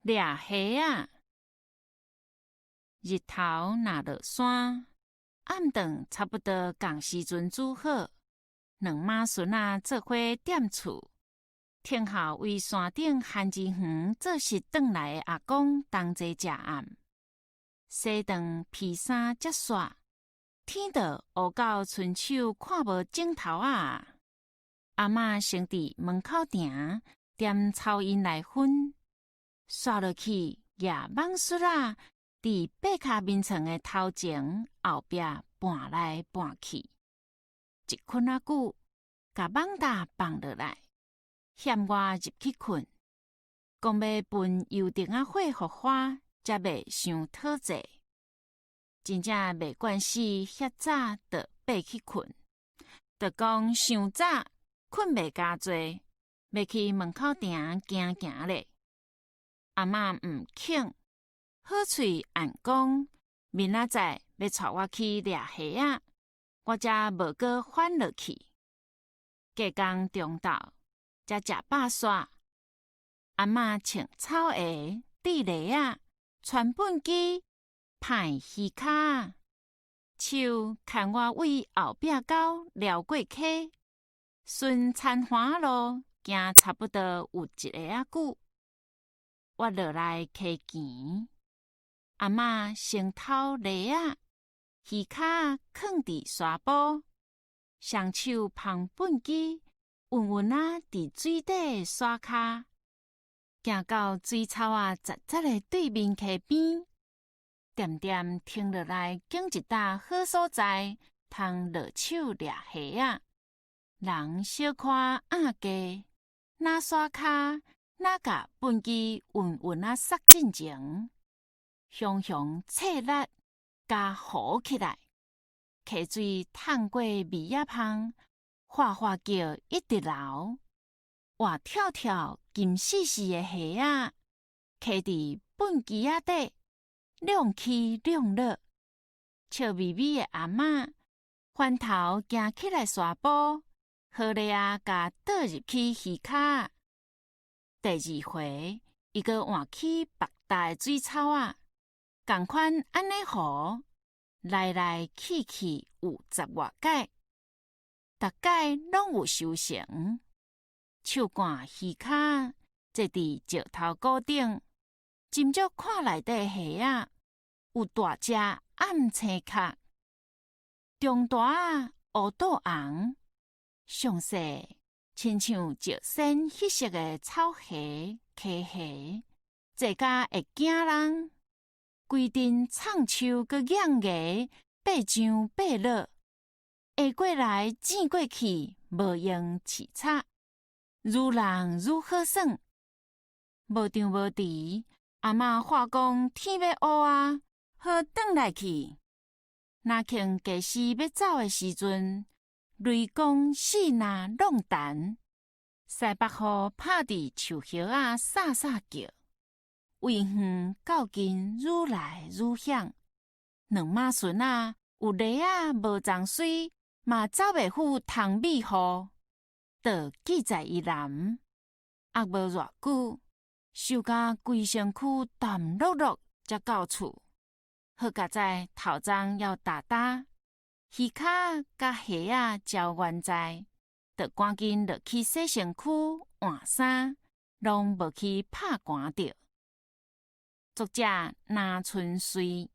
掠蝦仔。日頭若落山，暗頓差不多仝時陣煮好，兩媽孫仔做伙踮厝，聽候為山頂番薯園做穡轉來的阿公同齊食暗。洗頓披衫才煞，天就烏到伸手看無指頭仔。阿嬤先佇門口埕點草煙來熏，煞落去舉蠓爍仔，佇八跤眠床的頭前後壁盤來盤去，一睏仔久，共蠓罩放落來，嫌我入去睏，講欲歕油燈仔火予花，才袂傷討濟。真正袂慣勢遐早就爬去睏，就講傷早睏袂加濟，欲去門口埕行行咧。阿嬤毋肯，好喙按講，明仔載欲帶我去掠蝦仔，我才無閣反落去。隔工中晝才食飽煞，阿嬤穿草鞋、戴襪仔、穿畚箕、拍魚跤，手牽我為後壁溝撩過溪，順田環路行差不多有一个仔久。我落來溪墘，阿嬤先偷襪仔、魚跤囥佇沙埔，雙手捧畚箕，穩穩仔佇水底耍跤，行到水草仔雜雜的對面溪邊，恬恬停落來，揀一搭好所在，通落手掠蝦仔。人小可壓低，若耍跤，若共畚箕穩穩仔捒進前，雄雄切力共浮起來，溪水淌過米仔芳，嘩嘩叫一直流，活跳跳金絲絲的蝦仔，囥佇畚箕仔底，兩起兩落，笑眯眯的阿嬤翻頭行起來沙埔，好禮仔共倒入去魚跤。第二回，伊閣換去別搭的水草仔，仝款按呢予，來來去去有十外擺，逐擺攏有收成。手捾魚跤坐佇石頭鼓頂，斟酌看內底蝦仔，有大隻暗青殼，中大仔烏肚紅，詳細親像石鉎彼色的草蝦、溪蝦，坐甲會驚人。規陣藏手閣硬牙，爬上爬落，下過來轉過去，無閒飼插，愈人愈好耍。無張無遲，阿嬤喊講天欲烏啊，好轉來去。若像家私欲走的時陣，雷公四若浪彈，西北雨拍佇樹葉仔沙沙叫，為遠到近愈來愈響。兩媽孫仔有犁仔無髒媠，嘛走袂赴湯米雨，就記在宜南。啊無偌久，溼甲規身軀澹漉漉，才到厝。好佳哉頭鬃猶焦焦，魚跤佮蝦仔交原在，就趕緊落去洗身軀換衫，攏無去拍寒著。作者林春穗。